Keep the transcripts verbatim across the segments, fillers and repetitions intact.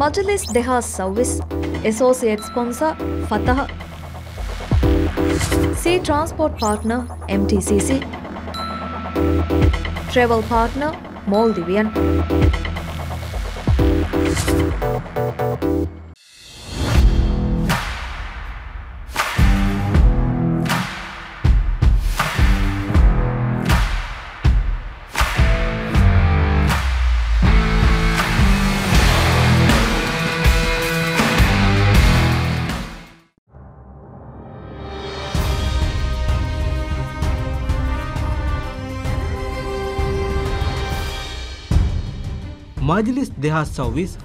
މަޖިލިސް ދެހާސް ސައުވީސް، އެސޯސިއޭޓް ސްޕޮންސަރ ފަތަހަ، ސީ ޓްރާންސްޕޯޓް ޕާޓްނަރ އެމްޓީސީސީ، ޓްރެވަލް ޕާޓްނަރ މޯލްޑިވިއަން. މަޖިލިސް ދެހާސް ސައުވީސް،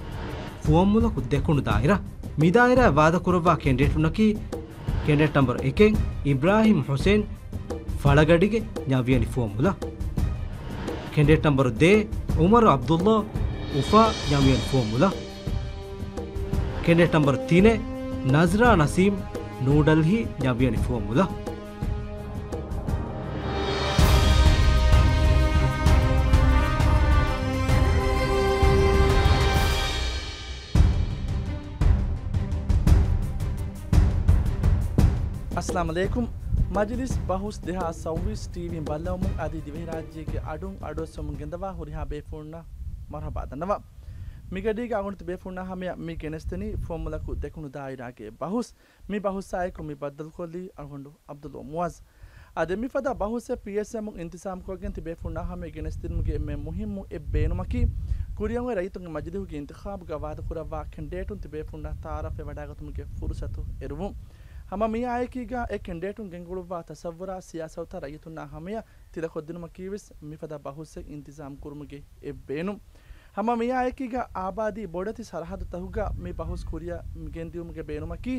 ފުވައްމުލަކު ދެކުނު ދާއިރާ. މި ދާއިރާއަށް ވާދަކުރައްވާ ކެންޑިޑޭޓުންނަކީ، ކެންޑިޑޭޓް ނަމްބަރު އެކެއް، އިބްރާހިމް ހުސެން، ފަޅަގަޑިގެ، ނަވިޔަނި ފުވައްމުލަ. ކެންޑިޑޭޓް ނަމްބަރު ދޭއް، އުމަރު ޢަބްދުﷲ، އުފާ، ނަވިޔަނި ފުވައްމުލަ. ކެނޑިޑޭޓް ނަމްބަރު ތިނެއް، ނަޒްރާ ނަސީމް، ނޫޑަލްހީ، ނަވިޔަނި ފުވައްމުލަ. އައްސަލާމު ޢަލައިކުމް. މަޖިލިސް ބަހުސް ދެހާސް ސައުވީސް ޓީވީން ބައްލަވަމުން އަދި ދިވެހިރާއްޖޭގެ އަޑުން އަޑުއައްސަމުން ގެންދަވާ ހުރިހާ ބޭފުޅުންނަށް މަރުޙަބާ ދަންނަވަން. މިގަޑީގަ އަޅުގަނޑު ތިބޭފުޅުންނާ ހަމަޔަށް މި ގެނެސްދެނީ ފުވައްމުލަކު ދެކުނު ދާއިރާގެ ބަހުސް. މި ބަހުސްއާއެކު މި ބައްދަލުކޮށްލީ އަޅުގަނޑު ޢަބްދުﷲ މުޢާޒް. އާދެ، މިފަދަ ބަހުސެއް ޕީއެސްއެމުން އިންތިޒާމްކޮށްގެން ތިބޭފުޅުންނާ ހަމަޔަށް ގެނެސްދިނުމުގެ އެންމެ މުހިއްމު އެއް ބޭނުމަކީ، ކުރިއަށް އޮތް ރައްޔިތުންގެ މަޖިލީހުގެ އިންތިޚާބުގަ ވާދަކުރައްވާ ކެންޑިޑޭޓުން ތިބޭފުޅުންނާ ތަޢާރަފެއް ވަޑާގަތުމުގެ ފުރުޞަތު އެރުވުން. ހަމަ މިއާއެކީގަ އެ ކެންޑިޑޭޓުން ގެންގުޅުއްވާ ތަޞައްވުރާ ސިޔާސަތުތައް ރައްޔިތުންނާ ހަމަޔަށް ތިލަކޮށްދިނުމަކީވެސް މިފަދަ ބަހުސެއް އިންތިޒާމް ކުރުމުގެ އެއް ބޭނުން. ހަމަ މިއާއެކީގަ އާބާދީ ބޮޑެތި ސަރަހައްދުތަކުގަ މި ބަހުސް ކުރިއަށް ގެންދިއުމުގެ ބޭނުމަކީ،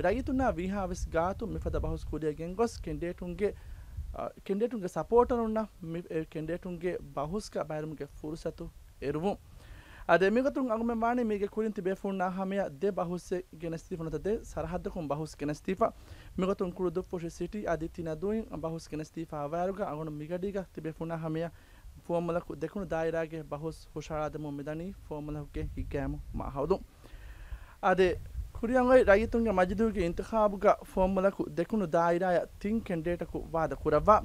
ރައްޔިތުންނާ ވީހާވެސް ގާތު މިފަދަ ބަހުސް ކުރިއަށް ގެންގޮސް ކެންޑިޑޭޓުންގެ، އަ، ކެންޑިޑޭޓުންގެ ސަޕޯޓަރުންނަށް މި، އެ، ކެންޑިޑޭޓުންގެ ބަހުސްގަ ބައިވެރިވުމުގެ ފުރުޞަތު އެރުވުން. އާދެ، މިގޮތުން އަޅުގަނޑުމެން ވާނީ މީގެ ކުރިން ތިބޭފުޅުންނާ ހަމަޔަށް ދެ ބަހުސްއެއް ގެނެސްދީފަ ނުވަތަ ދެ ސަރަހައްދަކުން ބަހުސް ގެނެސްދީފަ. މިގޮތުން ކުޅުދުއްފުށި ސިޓީ އަދި ތިނަދޫއިން ބަހުސް ގެނެސްދީފަ އަވައިރުގަ އަޅުގަނޑު މިގަޑީގަ ތިބޭފުޅުންނާ ހަމަޔަށް ފުވައްމުލަކު ދެކުނު ދާއިރާގެ ބަހުސް ހުށަހަޅާދެމުން މިދަނީ ފުވައްމުލަކުގެ ހިތްގައިމު މާހައުލު. އާދެ، ކުރިއަށް އޮތް ރައްޔިތުންގެ މަޖިލީހުގެ އިންތިޚާބުގަ ފުވައްމުލަކު ދެކުނު ދާއިރާއަށް ތިން ކެންޑިޑޭޓަކު ވާދަ ކުރައްވާ.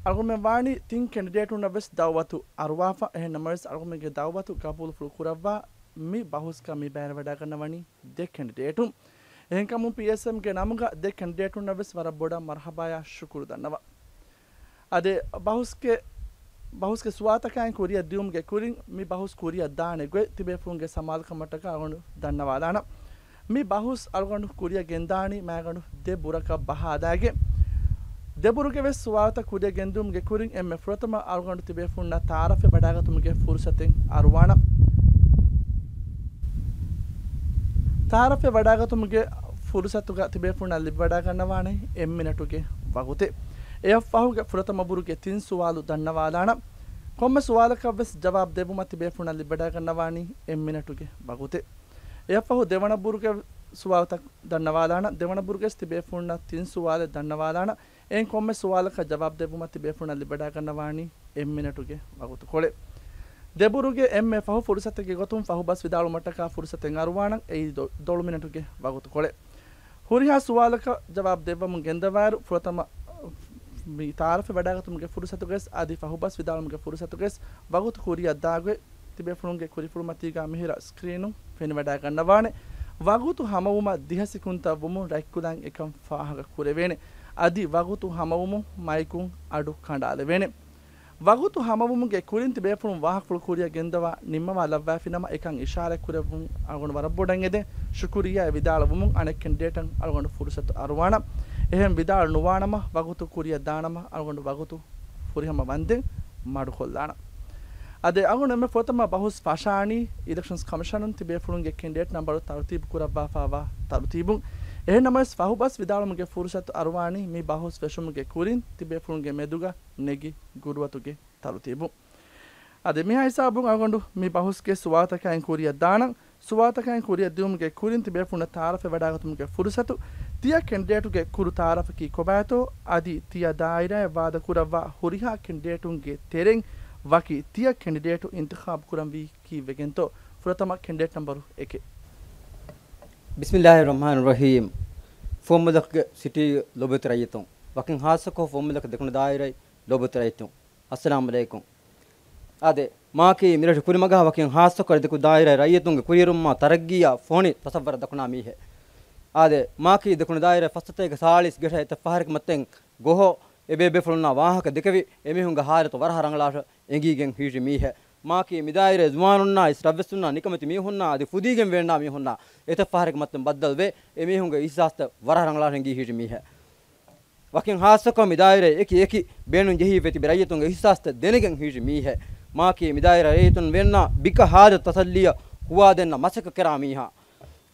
އަޅުގަނޑުމެން ވާނީ ތިން ކެންޑިޑޭޓުންނަށް ވެސް ދަޢުވަތު އަރުވާފަ. އެހެން ނަމަވެސް، އަޅުގަނޑުމެންގެ ދަޢުވަތު ގަބޫލުފުޅު ކުރައްވާ މި ބަހުސްގަ މި ބައިވެރިވަޑައިގަންނަވަނީ ދެ ކެންޑިޑޭޓުން. އެހެންކަމުން ޕީއެސްއެމްގެ ނަމުގަ ދެ ކެންޑިޑޭޓުންނަށް ވެސް ވަރަށް ބޮޑަށް މަރުޙަބާޔާ ޝުކުރު ދަންނަވަން. އާދެ، ބަހުސްގެ، ބަހުސްގެ ސުވާލުތަކާއިން ކުރިއަށް ދިއުމުގެ ކުރިން މި ބަހުސް ކުރިއަށް ދާނެ ގޮތް ތިބޭފުޅުންގެ ސަމާލުކަމަށްޓަކާ އަޅުގަނޑު ދަންނަވާލާނަން. މި ބަހުސް އަޅުގަނޑު ކުރިއަށް ގެންދާނީ މައިގަނޑު ދެ ބުރަކަށް ބަހާލައިގެން. ދެ ބުރުގެ ވެސް ސުވާލުތައް ކުރިއަށް ގެންދިއުމުގެ ކުރިން އެންމެ ފުރަތަމަ އަޅުގަނޑު ތިބޭފުޅުންނަށް ތަޢާރަފެއް ވަޑާގަތުމުގެ ފުރުޞަތެއް އަރުވާނަން. ތަޢާރަފެއް ވަޑާގަތުމުގެ ފުރުޞަތުގަ ތިބޭފުޅުންނަށް ލިބިވަޑާގަންނަވާނެ އެއް މިނެޓުގެ ވަގުތެއް. އެއަށްފަހުގެ ފުރަތަމަ ބުރުގެ ތިން ސުވާލު ދަންނަވާލާނަން. ކޮންމެ ސުވާލަކަށް ވެސް ޖަވާބު ދެއްވުމަށް ތިބޭފުޅުންނަށް ލިބިވަޑާގަންނަވާނީ އެއް މިނެޓުގެ ވަގުތެއް. އެއަށްފަހު ދެވަނަ ބުރުގެ ސުވާލުތައް ދަންނަވާލާނަން. ދެވަނަ ބުރުގެސް ތިބޭފުޅުންނަށް ތިން ސުވާލެއް ދަންނަވާލާނަން. އެއިން ކޮންމެ ސުވާލަކަށް ޖަވާބު ދެއްވުމަށް ތިބޭފުޅުންނަށް ލިބިވަޑާގަންނަވާނީ އެއް މިނެޓުގެ ވަގުތުކޮޅެއް. ދެބުރުގެ އެންމެ ފަހު ފުރުސަތެއްގެ ގޮތުން ފަހުބަސް ވިދާޅުވުމަށްޓަކާ ފުރުސަތެއް އަރުވާނަން، އެއީ ދޮ-، ދޮޅު މިނެޓުގެ ވަގުތުކޮޅެއް. ހުރިހާ ސުވާލަކަށް ޖަވާބު ދެއްވަމުން ގެންދަވާއިރު، ފުރަތަމަ މި ތަޢާރަފެއް ވަޑާގަތުމުގެ ފުރުސަތުގަސް އަދި ފަހުބަސް ވިދާޅުމުގެ ފުރުސަތުގަސް ވަގުތު ކުރިއަށް ދާގޮތް ތިބޭފުޅުންގެ ކުރިފުޅުމަތީގަ މިހިރަ ސްކްރީނުން ފެނިވަޑައިގަންނަވާނެ. ވަގުތު ހަމަވުމަށް ދިހަ ސިކުންތައް ވުމުން ރަތްކުލައިން އެކަން ފާހަގަ ކުރެވޭނެ. އަދި ވަގުތު ހަމަވުމުން މައިކުން އަޑު ކަނޑާލެވޭނެ. ވަގުތު ހަމަވުމުގެ ކުރިން ތިބޭފުޅުން ވާހަކަފުޅު ކުރިއަށް ގެންދަވާ ނިންމަވާ ލައްވާފިނަމަ، އެކަން އިޝާރަތް ކުރެއްވުން އަޅުގަނޑު ވަރަށް ބޮޑަށް އެދެން. ޝުކުރިއްޔާ ވިދާޅުވުމުން އަނެއް ކެންޑިޑޭޓަށް އަޅުގަނޑު ފުރުސަތު އަރުވާނަން. އެހެން ވިދާޅު ނުވާނަމަ، ވަގުތު ކުރިއަށް ދާނަމަ، އަޅުގަނޑު ވަގުތު ފުރިހަމަ ވަންދެން މަޑުކޮށްލާނަން. އަދި އަޅުގަނޑު އެންމެ ފުރަތަމަ ބަހުސް ފަށާނީ އިލެކްޝަންސް ކޮމިޝަނުން ތިބޭފުޅުންގެ ކެންޑިޑޭޓް ނަންބަރު ތަރުތީބު ކުރައްވާފައިވާ ތަރުތީބުން. އެހެން ނަމަވެސް، ފަހުބަސް ވިދާޅުމުގެ ފުރުސަތު އަރުވާނީ މި ބަހުސް ފެށުމުގެ ކުރިން ތިބޭފުޅުންގެ މެދުގަ ނެގި ގުރުއަތުގެ ތަރުތީބު. އަދި މިހާ ހިސާބުން އަޅުގަނޑު މި ބަހުސްގެ ސުވާލުތަކާއިން ކުރިއަށް ދާނަން. ސުވާލުތަކާއިން ކުރިއަށް ދިއުމުގެ ކުރިން ތިބޭފުޅުންނަށް ތަޢާރަފެއް ވަޑާގަތުމުގެ ފުރުސަތު. ތިޔަ ކެންޑިޑޭޓުގެ ކުރު ތަޢާރަފަކީ ކޮބާތޯ؟ އަދި ތިޔަ ދާއިރާއަށް ވާދަކުރައްވާ ހުރިހާ ކެންޑިޑޭޓުންގެ ތެރެއިން ވަކި ތިޔަ ކެންޑިޑޭޓު އިންތިޚާބު ކުރަންވީ ކީއްވެގެންތޯ؟ ފުރަތަމަ ކެނޑިޑޭޓް ނަމްބަރު އެކެއް. ބިސްމިއްލާހި ރަޙްމާނި ރަޙީމް. ފުވައްމުލަކުގެ ސިޓީ ލޯބިވެތި ރައްޔިތުން، ވަކިން ހާއްސަކޮށް ފުވައްމުލަކު ދެކުނު ދާއިރާއި ލޯބިވެތި ރައްޔިތުން، އައްސަލާމު ޢަލައިކުމް. އާދެ، މާކީ މިރަށު ކުރިމަގަށް ވަކިން ހާއްސަކޮށް ދެކު ދާއިރާ ރައްޔިތުންގެ ކުރިއެރުމާ ތަރައްގީއާ ފޮނި ތަސައްވަރަށް ދަކުނާ މީހެއް. އާދެ، މާކީ ދެކުނު ދާއިރާ ފައްސަތޭކަ ސާޅީސް ގެޓަށް އެތައް ފަހަރެއްގެ މައްޗަށް ގޮހޮ އެބޭބޭފުޅުންނާ ވާހަކަ ދެކެވި، އެމީހުންގެ ހާލަތު ވަރަށް ރަނގަޅާށް އެނގީގެން ހިއިރި މީހެއް. މާކީ މިދާއިރާ ޒުވާނުންނާ އިސް ރަށްވެސްންނާ ނިކަމެތި މީހުންނާ އަދި ފުދީގެން ވޭންނާ މީހުންނާ އެތައް ފަހަރެއްގެ މައްޗަށް ބައްދަލުވެ، އެމީހުންގެ އިހްސާސްތައް ވަރަށް ރަނގަޅާށް އެނގީ ހިއިރި މީހެއް. ވަކިން ހާއްސަކޮށް މިދާއިރާ އެކި އެކި ބޭނުން ޖެހި ފެތި ރައްޔިތުންގެ އިހްސާސްތައް ދެނެގެން ހިއިރި މީހެއް. މާކީ މިދާއިރާ ރައްޔިތުން ވޭންނާ ބިކަ ހާލަތު ތަސައްލީއަށް ހުވާދެންނަ މަސައްކަތް ކެރާ މީހާ.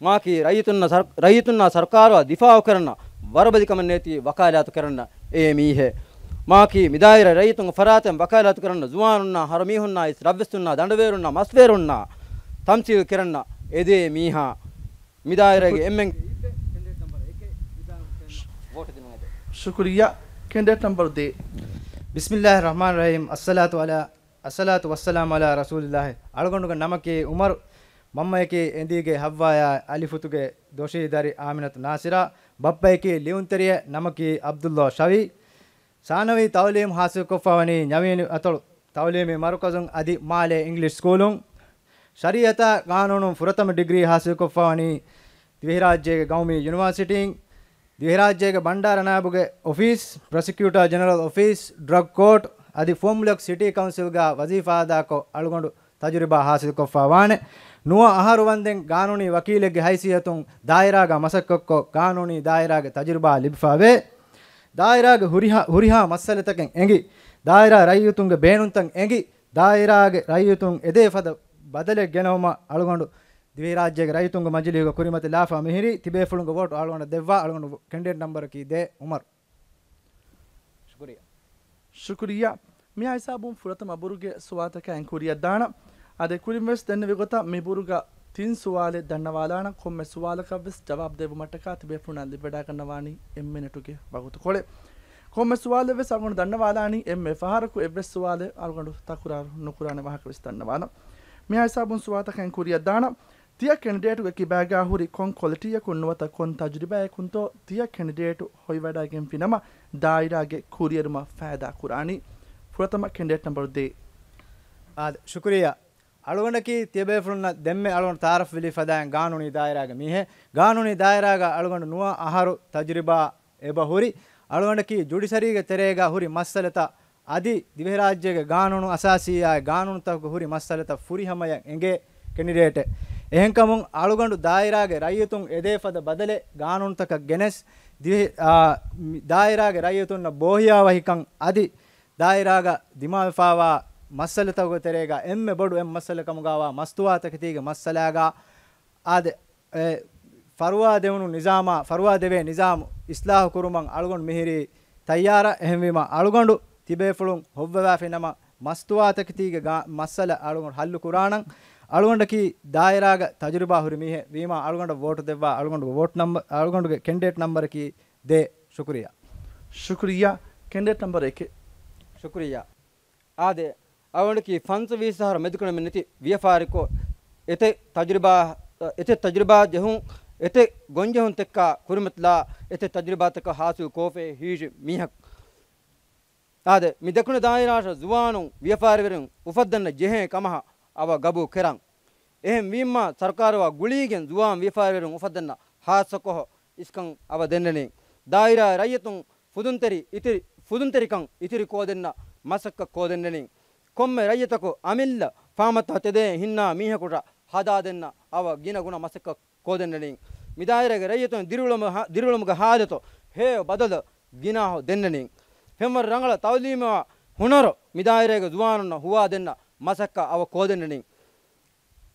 މާކީ ރައްޔިތުންނަށް ސަރ-، ރައްޔިތުންނާ ސަރުކާރާ ދިފާއު ކެރަންނަ، ވަރުބަލިކަމެއް ނެތި ވަކާލާތު ކެރަންނަ އެ މީހެއް. މާކީ މިދާއިރާ ރައްޔިތުންގެ ފަރާތެއް ވަކާލާތު ކެރަންނަ، ޒުވާނުންނާ، ހަރުމީހުންނާ، އިސް ރަށްވެސްންނާ، ދަނޑުވޭރުންނާ، މަސްވޭރުންނާ ތަމްސީލް ކެރަންނަ އެދޭ މީހާ. މިދާއިރާގެ އެންމެން ވޯޓު ދިނުމަށް އެދޭ. ޝުކުރިއްޔާ. ކެނޑިޑޭޓް ނަމްބަރު ދޭއް. ބިސްމިއްލާހި ރަޙްމާނި ރަޙީމް. އައްޞަލާތު ޢަލާ އައްޞަލާތު ވައްސަލާމު ޢަލާ ރަސޫލިއްލާހި. އަޅުގަނޑުގެ ނަމަކީ ޢުމަރު. މަންމަޔަކީ އެނދީގެ ޙައްވާޔާ އަލިފުތުގެ ދޮށީ ދަރި އާމިނަތު ނާސިރާ. ބައްޕަޔަކީ ލިޔުންތެރިއެއް، ނަމަކީ ޢަބްދުﷲ ޝަވީ. ސާނަވީ ތަޢުލީމް ޙާޞިލުކޮށްފަވަނީ ނަވީނު އަތޮޅު ތަޢުލީމީ މަރުކަޒުން އަދި މާލޭ އިންގްލިޝް ސްކޫލުން. ޝަރީޢަތާ ޤާނޫނުން ފުރަތަމަ ޑިގްރީ ޙާޞިލުކޮށްފަވަނީ ދިވެހިރާއްޖޭގެ ޤައުމީ ޔުނިވާސިޓީން. ދިވެހިރާއްޖޭގެ ބަންޑާރަ ނާއިބުގެ އޮފީސް، ޕްރޮސިކިއުޓާ ޖެނެރަލް އޮފީސް، ޑްރަގް ކޯޓް އަދި ފުވައްމުލަކު ސިޓީ ކައުންސިލްގަ ވަޒީފާ އަދާކޮށް އަޅުގަނޑު ތަޖުރިބާ ޙާޞިލުކޮށްފަ ވާނެ. ނުވަ އަހަރު ވަންދެން ގާނޫނީ ވަކީލެއްގެ ހައިސިއްޔަތުން ދާއިރާގަ މަސައްކަތްކޮށް، ގާނޫނީ ދާއިރާގެ ތަޖުރިބާ ލިބިފަ ވޭ. ދާއިރާގެ ހުރިހާ، ހުރިހާ މައްސަލަތަކެއް އެނގި، ދާއިރާ ރައްޔިތުންގެ ބޭނުންތައް އެނގި، ދާއިރާގެ ރައްޔިތުން އެދޭ ފަދަ ބަދަލެއް ގެނައުމަށް އަޅުގަނޑު ދިވެހިރާއްޖޭގެ ރައްޔިތުންގެ މަޖިލީހުގަ ކުރިމަތިލާފަ މިހިރީ. ތިބޭފުޅުންގެ ވޯޓު އަޅުގަނޑަށް ދެއްވާ. އަޅުގަނޑު ކެނޑިޑޭޓް ނަމްބަރަކީ ދޭއް، ޢުމަރު. ޝުކުރިއްޔާ. ޝުކުރިއްޔާ. މިހާ ހިސާބުން ފުރަތަމަ ބުރުގެ ސުވާލުތަކާއިން ކުރިއަށް ދާނަން. އާދެ، ކުރިން ވެސް ދެންނެވި ގޮތަށް މި ބުރުގަ ތިން ސުވާލެއް ދަންނަވާލާނަން. ކޮންމެ ސުވާލަކަށް ވެސް ޖަވާބު ދެއްވުމަށްޓަކާ ތިބޭފުޅުންނަށް ލިބިވަޑައިގަންނަވާނީ އެއް މިނެޓުގެ ވަގުތުކޮޅެއް. ކޮންމެ ސުވާލެއް ވެސް އަޅުގަނޑު ދަންނަވާލާނީ އެންމެ ފަހަރަކު އެއްވެސް ސުވާލެއް އަޅުގަނޑު ތަކުރާރު ނުކުރާނެ ވާހަކަ ވެސް ދަންނަވާލަން. މިހާ ހިސާބުން ސުވާލުތަކާއިން ކުރިއަށް ދާނަން. ތިޔަ ކެނޑިޑޭޓުގެ ކިބާގާ ހުރި ކޮން ކޮލިޓީއަކުން ނުވަތަ ކޮން ތަޖުރިބާއަކުންތޯ ތިޔަ ކެނޑިޑޭޓު ހޮވިވަޑައިގެންފި ނަމަ ދާއިރާގެ ކުރިއެރުމަށް ފައިދާ ކުރާނީ؟ ފުރަތަމަ ކެނޑިޑޭޓް ނަމްބަރު ދޭއް. އާދެ، ޝުކުރިއްޔާ. އަޅުގަނޑަކީ ތިޔަބޭފުޅުންނަށް ދެންމެ އަޅުގަނޑު ތަޢާރަފްވެލި ފަދައިން ގާނޫނީ ދާއިރާގެ މީހެއް. ގާނޫނީ ދާއިރާގަ އަޅުގަނޑު ނުވަ އަހަރު ތަޖުރިބާ އެބަ ހުރި. އަޅުގަނޑަކީ ޖުޑިޝަރީގެ ތެރޭގަ ހުރި މައްސަލަތައް އަދި ދިވެހިރާއްޖޭގެ ގާނޫނު އަސާސީއާއި ގާނޫނުތަކުގަ ހުރި މައްސަލަތައް ފުރިހަމަޔަށް އެނގޭ ކެނޑިޑޭޓެއް. އެހެންކަމުން އަޅުގަނޑު ދާއިރާގެ ރައްޔިތުން އެދޭ ފަދަ ބަދަލެއް ގާނޫނުތަކަށް ގެނެސް ދިވެހި-، އާ، މި-، ދާއިރާގެ ރައްޔިތުންނަށް ބޯހިޔާވަހިކަން އަދި ދާއިރާގަ ދިމާވެފައިވާ މައްސަލަތަކުގެ ތެރޭގަ އެންމެ ބޮޑު އެއް މައްސަލަ ކަމުގައިވާ މަސްތުވާތަކެތީގެ މައްސަލާގަ އާދެ، އެ، ފަރުވާ ދެވުނު ނިޒާމާ، ފަރުވާ ދެވޭ ނިޒާމު އިސްލާހު ކުރުމަށް އަޅުގަނޑު މިހިރީ ތައްޔާރަށް. އެހެންވީމަ އަޅުގަނޑު ތިބޭފުޅުން ހޮއްވަވާފި ނަމަ މަސްތުވާތަކެތީގެ ގާ-، މައްސަލަ އަޅުގަނޑު ހައްލު ކުރާނަން. އަޅުގަނޑަކީ ދާއިރާގަ ތަޖުރިބާ ހުރި މީހެއް ވީމާ އަޅުގަނޑަށް ވޯޓު ދެއްވާ އަޅުގަނޑުގެ ވޯޓް ނަމްބަ-، އަޅުގަނޑުގެ ކެންޑިޑޭޓް ނަމްބަރަކީ ދޭއް. ޝުކުރިއްޔާ. ޝުކުރިއްޔާ. ކެންޑިޑޭޓް ނަމްބަރު އެކެއް. ޝުކުރިއްޔާ. އާދެ، އަޅުގަނޑަކީ ފަންސަވީސް އަހަރު މެދުކުނަމެއް ނެތި ވިޔަފާރިކޮށް، އެތެއް ތަޖުރިބާ، އެތެއް ތަޖުރިބާ ޖެހުން، އެތެއް ގޮންޖެހުންތެއްކާ ކުރިމަތިލާ، އެތެއް ތަޖުރިބާތަކަށް ހާސިލް ކޯފޭ ހީށި މީހަކު. އާދެ، މި ދެކުނު ދާއިރާއަށް ޒުވާނުން ވިޔަފާރިވެރިން އުފައްދަންނަށް ޖެހޭ ކަމަށް އަވަ ގަބޫ ކެރަން. އެހެން ވީމާ، ސަރުކާރުއާ ގުޅީގެން ޒުވާން ވިޔަފާރިވެރިން އުފައްދަންނަށް ހާއްސަކޮށް އިސްކަން އަވަ ދެންނެނީ. ދާއިރާ ރައްޔިތުން ފުދުންތެރި އިތިރި، ފުދުންތެރިކަން އިތިރި ކޯދެންނަ މަސައްކަތް ކޯދެންނެނީ. ކޮންމެ ރައްޔިތަކު އަމިއްލަ ފާމަތާ ތެދޭ ހިންނާ މީހަކު ހަދާދެންނަ އަވަ ގިނަ ގުނަ މަސައްކަތް ކޯދެންނެނީ. މިދާއިރާގެ ރައްޔިތުން ދިރިއުޅުމު ހާ-، ދިރިއުޅުމުގެ ހާލަތު ހެޔޮ ބަދަލު ގިނަ ހޯ ދެންނެނީ. ފެންވަރު ރަނގަޅަށް ތައުލީމު ހުނަރު މިދާއިރާގެ ޒުވާނުންނަށް ހުވާ ދެންނަ މަސައްކަތް އަވަ ކޯދެންނެނީ.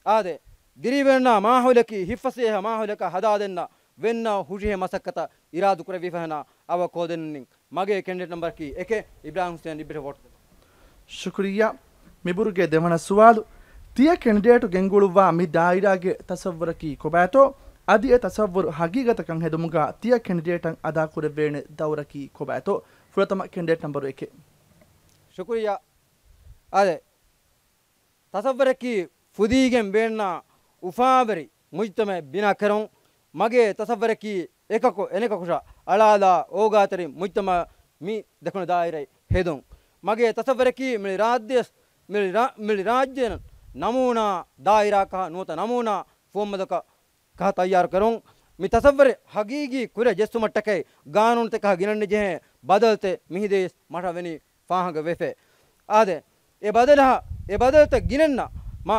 އާދެ، ދިރިވެންނާ މާހައުލަކީ ހިތްފަސޭހަ މާހައުލަކަށް ހަދާދެންނަ ވެންނަ ހުށިހެ މަސައްކަތަށް އިރާދުކުރެއްވިފަހެނާ އަވަ ކޯދެންނެނީ. މަގޭ ކެނޑިޑޭޓް ނަމްބަރަކީ އެކެއް. އިބްރާހިމް ހުސޭން އިބްރެ ވޯޓް. ޝުކުރިއްޔާ. މިބުރުގެ ދެވަނަ ސުވާލު، ތިޔަ ކެނޑިޑޭޓު ގެންގުޅުއްވާ މި ދާއިރާގެ ތަސައްވުރަކީ ކޮބާތޯ؟ އަދި އެ ތަސައްވުރު ހަގީގަތަކަށް ހެދުމުގަ ތިޔަ ކެނޑިޑޭޓަށް އަދާކުރެއްވޭނެ ދައުރަކީ ކޮބާތޯ؟ ފުރަތަމަ ކެނޑިޑޭޓް ނަމްބަރު އެކެއް. ޝުކުރިއްޔާ. އާދެ، ތަސައްވަރަކީ ފުދީގެން ބޭންނާ އުފާވެރި މުޖްތަމަޢެއް ބިނާ ކެރުން. މަގޭ ތަސައްވަރަކީ އެކަކު އެނެކަކުށަށް އަޅާލާ އޯގާތެރި މުޖްތަމަޢު މި ދެކުނު ދާއިރައެއް ހެދުން. މަގޭ ތަސައްވަރަކީ މިޅި ރާއްޖެ، މިޅި ރާ-، މިޅި ރާއްޖޭނަން ނަމޫނާ ދާއިރާކަށް ނުވަތަ ނަމޫނާ ފުވައްމުލަކަށް ކަހަ ތައްޔާރު ކެރުން. މި ތަސައްވަރެއް ހަގީގީ ކުރިއަށް ޖެއްސުމަށްޓަކައި ގާނޫނުތަކަށް ގިނަން ނިޖެހޭ ބަދަލުތައް މިހިދައިސް މަށަށް ވެނީ ފާހަގަ ވެފަ. އާދެ، އެ ބަދަލަށް، އެ ބަދަލުތައް ގިނަންނަށް މާ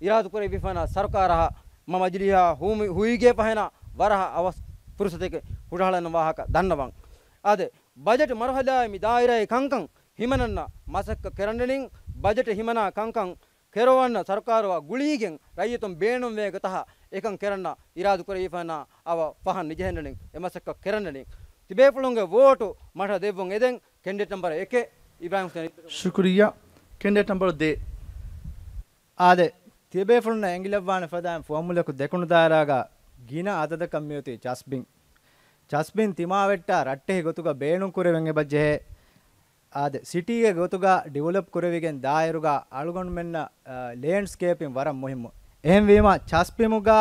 އިރާދަ ކުރެވިފަނާ ސަރުކާރަށް މަ މަޖިލީހާ ހޫމި-، ހުއިގޭ ފަހެނާ ވަރަހަ އަވަސް ފުރުސަތެކެ ހުށަހަޅަން ވާހަކަ ދަންނަވަން. އާދެ، ބަޖެޓް މަރުހަލާއި މި ދާއިރާއި ކަންކަން ހިމަނަންނަ މަސައްކަތް ކެރަންނަނީ، ބަޖެޓް ހިމަނާ ކަންކަން ކެރުވަންނަ ސަރުކާރު ގުޅީގެން ރައްޔިތުން ބޭނުންވޭ ގޮތަށް އެކަން ކެރަންނަ އިރާދަ ކުރެވިފަނާ އަވަ ފަހަން ނިޖެހެންނަނީ އެ މަސައްކަތް ކެރަންނަނީ. ތިބޭފުޅުންގެ ވޯޓު މަށަށް ދެއްވުން އެދެން ކެންޑިޑޭޓް ނަމްބަރ އެކެއް އިބްރާހިމް ހުސެން. ޝުކުރިއްޔާ. ކެންޑިޑޭޓް ނަމްބަރު ދޭއް. އާދެ، ތިޔަބޭފުޅުންނަށް އެނގިލައްވާނެ ފަދައިން ފުވައްމުލަކު ދެކުނު ދާއިރާގަ ގިނަ އަދަދަކަށް މިއޮތީ ޗަސްބިން. ޗަސްބިން ތިމާވެއްޓާ ރައްޓެހި ގޮތުގަ ބޭނުން ކުރެވެން އެބަ ޖެހޭ. އާދެ، ސިޓީގެ ގޮތުގަ ޑިވެލޮޕް ކުރެވިގެން ދާއިރުގަ އަޅުގަނޑުމެންނަށް، އާ، ލޭންޑްސްކޭޕިން ވަރަށް މުހިއްމު. އެހެންވީމަ، ޗަސްބިމުގަ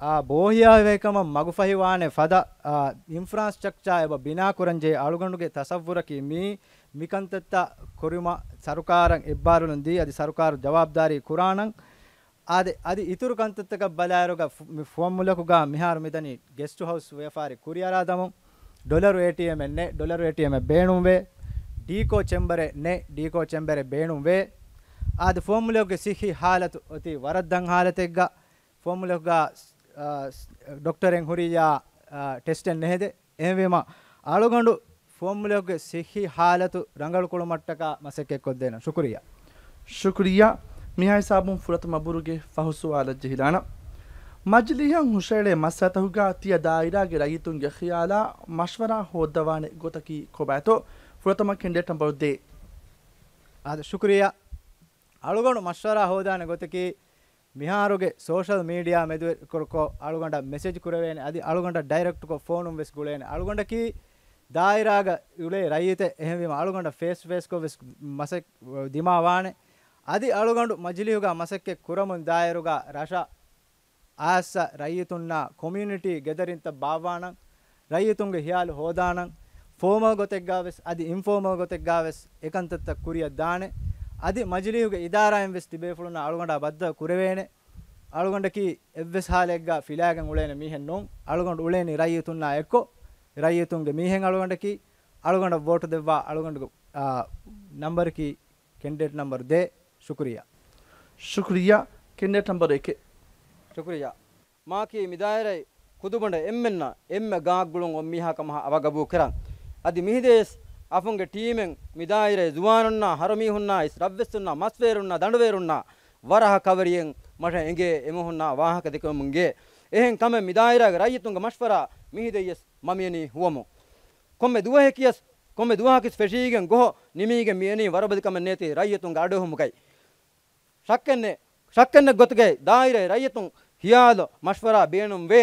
އާ، ބޯހިޔާވޭކަމަށް މަގުފަހިވާނެ ފަދަ، އާ، އިންފްރާސްޓްރަކްޗާ އެބަ ބިނާކުރަންޖެހޭ އަޅުގަނޑުގެ ތަސައްވުރަކީ މީ، މިކަންތައްތައް ކުރުމަށް ސަރުކާރަށް އެއްބާރުލުން ދީ، އަދި ސަރުކާރު ޖަވާބުދާރީ ކުރާނަން. އާދެ، އަދި އިތުރު ކަންތައްތަކަށް ބަލާއިރުގަ ފު-، މި ފުވައްމުލަކުގަ މިހާރު މިދަނީ ގެސްޓް ހައުސް ވިޔަފާރި ކުރިއަރާދަމުން، ޑޮލަރު އޭޓީއެމެއް ނެތް، ޑޮލަރު އޭޓީއެމެއް ބޭނުންވޭ، ޑީކޯ ޗެމްބަރެއް ނެތް، ޑީކޯ ޗެމްބަރެއް ބޭނުންވޭ. އާދެ، ފުވައްމުލަކުގެ ސިއްހީ ހާލަތު އޮތީ ވަރަށް ދަށް ހާލަތެއްގަ، ފުވައްމުލަކުގަ، އާ، ޑޮކްޓަރެއް ހުރިއްޔާ، އާ، ޓެސްޓެއް ނެހެދޭ. އެހެންވީމަ، އަޅުގަނޑު ފުވައްމުލަކުގެ ސިއްހީ ހާލަތު ރަނގަޅުކުރުމަށްޓަކާ މަސައްކަތްކޮށްދޭނަން. ޝުކުރިއްޔާ. ޝުކުރިއްޔާ. މިހާ ހިސާބުން ފުރަތަމަ ބުރުގެ ފަހު ސުވާލަށް ޖެހިލާނަން. މަޖިލީހަށް ހުށައެޅޭ މައްސަލަތަކުގަ ތިޔަ ދާއިރާގެ ރައްޔިތުންގެ ޚިޔާލާ މަޝްވަރާ ހޯއްދަވާނެ ގޮތަކީ ކޮބާތޯ؟ ފުރަތަމަ ކެންޑިޑޭޓް ނަމްބަރު ދޭއް. އާދެ، ޝުކުރިއްޔާ. އަޅުގަނޑު މަޝްވަރާ ހޯދާނެ ގޮތަކީ، މިހާރުގެ ސޯޝަލް މީޑިއާ މެދުވެރިކޮށް އަޅުގަނޑަށް މެސެޖް ކުރެވޭނެ، އަދި އަޅުގަނޑަށް ޑައިރެކްޓްކޮށް ފޯނުން ވެސް ގުޅޭނެ. އަޅުގަނޑަކީ ދާއިރާގަ އުޅޭ ރައްޔިތެއް، އެހެންވީމަ އަޅުގަނޑަށް ފޭސް ޓު ފޭސްކޮށް ވެސް މަސައް-، ދިމާވާނެ. އަދި އަޅުގަނޑު މަޖިލީހުގަ މަސައްކަތް ކުރަމުން ދާއިރުގަ ރަށަށް އާސް ރައްޔިތުންނާ ކޮމިއުނިޓީ ގެދަރިންތައް ބާއްވާނަން، ރައްޔިތުންގެ ހިޔާލު ހޯދާނަން، ފޯމަލް ގޮތެއްގާވެސް އަދި އިންފޯމަލް ގޮތެއްގާވެސް އެކަންތައްތައް ކުރިއަށް ދާނެ. އަދި މަޖިލީހުގެ އިދާރާއިން ވެސް ތިބޭފުޅުންނާ އަޅުގަނޑާ ބައްދަލު ކުރެވޭނެ. އަޅުގަނޑަކީ އެއްވެސް ހާލެއްގާ ފިލާގެން އުޅޭނެ މީހެއް ނޫން. އަޅުގަނޑު އުޅޭނީ ރައްޔިތުންނާ އެއްކޮށް، ރައްޔިތުންގެ މީހެއް އަޅުގަނޑަކީ. އަޅުގަނޑަށް ވޯޓު ދެއްވާ އަޅުގަނޑުގެ، އާ، ނަމްބަރަކީ ކެންޑިޑޭޓް ނަމްބަރު ދޭއް. ޝުކުރިއްޔާ. ޝުކުރިއްޔާ. ކެންޑިޑޭޓް ނަމްބަރު އެކެއް. ޝުކުރިއްޔާ. މާކީ މިދާއިރާއި ކުދުބަނޑަށް އެންމެންނަށް އެންމެ ގާތްގުޅުން އޮތް މީހާ ކަމަށް އަވަގަބޫ ކެރަން. އަދި މިހިދައިސް އަފުންގެ ޓީމެއް މިދާއިރާއި ޒުވާނުންނާ، ހަރުމީހުންނާއިސް، ރަށްވެސްތުންނާ، މަސްވޭރުންނާ، ދަނޑުވޭރުންނާ ވަރަހަ ކަވެރިއެއް މަށަށް އެނގޭ އެމީހުންނާ ވާހަކަ ދެކެވެމުން ގޭ. އެހެން ކަމެއް މިދާއިރާގެ ރައްޔިތުންގެ މަޝްވަރާ މިހިދައިސް މަ މިއެނީ ހުވަމުން. ކޮންމެ ދުވަހަކިޔަސް، ކޮންމެ ދުވަހަކިސް ފެށީގެން ގޮހޮ ނިމީގެން މިއެނީ ވަރުބަލިކަމެއް ނެތި ރައްޔިތުންގެ އަޑުއެހުމުގައި. ޝައްކެއްނެ، ޝައްކެއްނެތް ގޮތުގައި ދާއިރާއި ރައްޔިތުން ހިޔާލު މަޝްވަރާ ބޭނުންވޭ.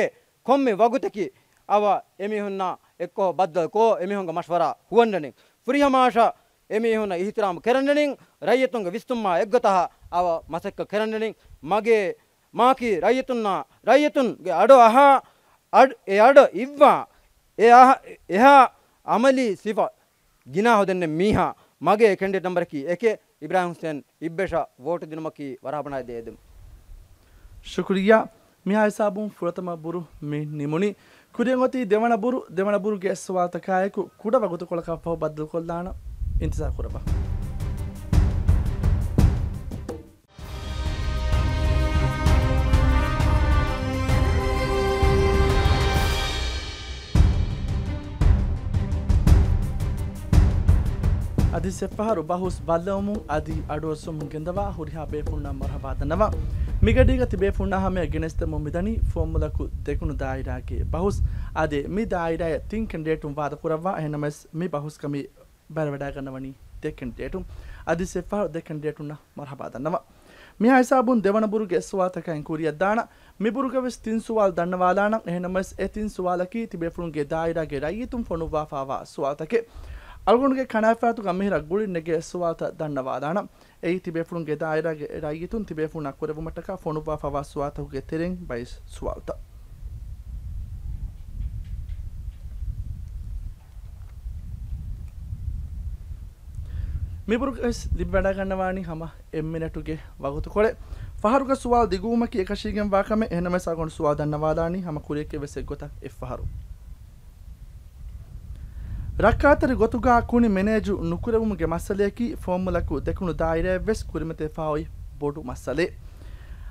ކޮންމެ ވަގުތަކީ އަވަ އެމީހުންނާ އެއްކޮށް ބައްދަލުކޮށް އެމީހުންގެ މަޝްވަރާ ހުވަންނަނީ. ފުރިހަމަ އަށަށް އެމީހުންނަށް އިހްތިރާމް ކެރަންނަނީ، ރައްޔިތުންގެ ވިސްނުމާ އެއްގޮތަށް އަވަ މަސައްކަތް ކެރަންނަނީ. މަގޭ މާކީ ރައްޔިތުންނާ، ރައްޔިތުންގެ އަޑު އަހާ، އަޑް، އެ އަޑު އިއްވާ، އެ އަހަ-، އެހާ އަމަލީ ސިފަ ގިނާ ހޯދެންނެއް މީހާ މަގޭ ކެންޑިޑޭޓް ނަމްބަރަކީ އެކެއް އިބްރާހިމް ހުސެން އިއްބެށަށް ވޯޓު ދިނުމަކީ ވަރަށް ބަނާ ދޭ އެދުން. ޝުކުރިއްޔާ. މިހާ ހިސާބުން ފުރަތަމަ ބުރު މި ނިމުނީ. ކުރިއަށް އޮތީ ދެވަނަ ބުރު، ދެވަނަ ބުރުގެ ސުވާލުތަކާއެކު ކުޑަ ވަގުތުކޮޅަކަށްފަހު ބައްދަލުކޮށްލާނަން. އިންތިޒާރު ކުރައްވާ. އަދި ސެއްފަހަރު ބަހުސް ބައްލަވަމުން އަދި އަޑުއައްސުމުން ގެންދަވާ ހުރިހާ ބޭފުޅުންނަށް މަރުހަބާ ދަންނަވާ. މިގަޑީގަ ތިބޭފުޅުންނާ ހަމަޔަށް ގެނެސްދެމުން މިދަނީ ފުވައްމުލަކު ދެކުނު ދާއިރާގެ ބަހުސް. އާދެ، މި ދާއިރާއަށް ތިން ކެންޑިޑޭޓުން ވާދަކުރައްވާ. އެހެންނަމަވެސް މި ބަހުސްގަ މި ބައިވެވަޑައިގަންނަވަނީ ދެ ކެންޑިޑޭޓުން. އަދި ސެއްފަހަރު ދެ ކެންޑިޑޭޓުންނަށް މަރުހަބާ ދަންނަވާ. މިހާ ހިސާބުން ދެވަނަ ބުރުގެ ސުވާލުތަކަށް ކުރިއަށް ދާނަން. މި ބުރުގަ ވެސް ތިން ސުވާލު ދަންނަވާލާނަން. އެހެންނަމަވެސް އެ ތިން ސުވާލަކީ ތިބޭފުޅުންގެ ދާއިރާގެ ރައްޔިތުން ފޮނުއްވާފާވާ ސުވާލުތަކެއް. އަޅުގަނޑުގެ ކަނާފާތުގަ މިހިރަ ގުޅި ނެގޭ ސުވާލުތައް ދަންނަވާލާނަން. އެއީ ތިބޭފުޅުންގެ ދާއިރާގެ ރައްޔިތުން ތިބޭފުޅުންނާ ކުރެއްވުމަށްޓަކާ ފޮނުއްވާފައިވާ ސުވާލުތަކުގެ ތެރެއިން ބައިސް ސުވާލުތައް. މިބުރުގައި ލިބިވަޑައިގަންނަވާނީ ހަމަ އެއްމިނެޓުގެ ވަގުތުކޮޅެއް. ފަހަރުގަ ސުވާލު ދިގުވުމަކީ އެކަށީގެންވާ ކަމެއް. އެހެންނަމަވެސް އަޅުގަނޑު ސުވާލު ދަންނަވާލާނީ ހަމަ ކުރިއެއްގެ ވެސް އެއްގޮތަށް އެއްފަހަރު. ރައްކާތެރި ގޮތުގަ ކުނި މެނޭޖު ނުކުރެވުމުގެ މައްސަލަޔަކީ ފުވައްމުލަކު ދެކުނު ދާއިރާއެއްވެސް ކުރިމަތިވެފަ އޮތް ބޮޑު މައްސަލައެއް.